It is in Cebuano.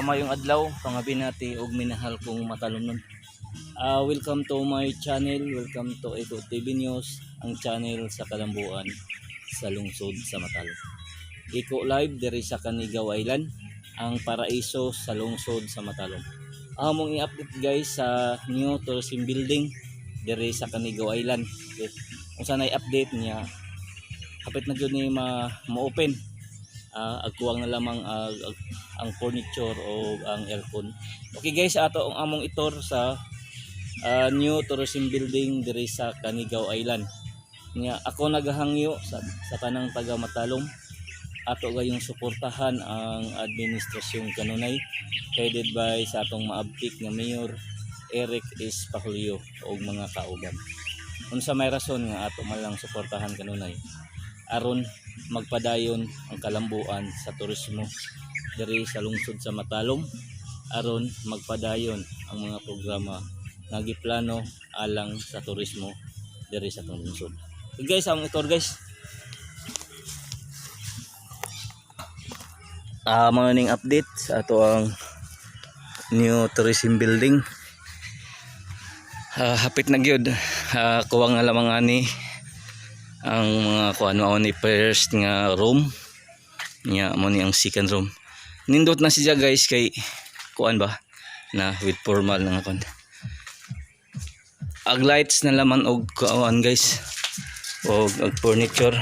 Mayong adlaw, pangabinati ug minahal kong matalomnon. Welcome to my channel, welcome to Eco TV News, ang channel sa Kalambuan sa lungsod sa Matalom. Eco Live diri sa Canigao Island, ang paraiso sa lungsod sa Matalom. Among i-update, guys, sa new tourism building diri sa Canigao Island. Okay. Kung saan ay update niya, hapit na jud ni ma ma-open. Agkuwang na lamang ang furniture o ang aircon. Okay guys, ato ang among i-tour sa new tourism building diri sa Canigao Island. Nya ako nagahangyo sa tanang taga Matalom, ato gayong suportahan ang administrasyong kanunay headed by sa atong maabtik nga Mayor Eric S. Paclio ug mga kauban. Unsa may rason nga ato man lang suportahan kanunay? Aron magpadayon ang kalambuan sa turismo diri sa lungsod sa Matalom, aron magpadayon ang mga programa nga giplano alang sa turismo diri sa atong lungsod. Okay, guys, ang i-tour, guys. Mga ning update sa ato ang new tourism building. Hapit na gyud. Kuwang na lamang ani ang mga kuan, mao ni first nga room niya, mo ni ang second room. Nindot na siya, guys, kay kuan ba na with formal na nga kuan. Ag lights na laman og kuan, guys, og ag furniture.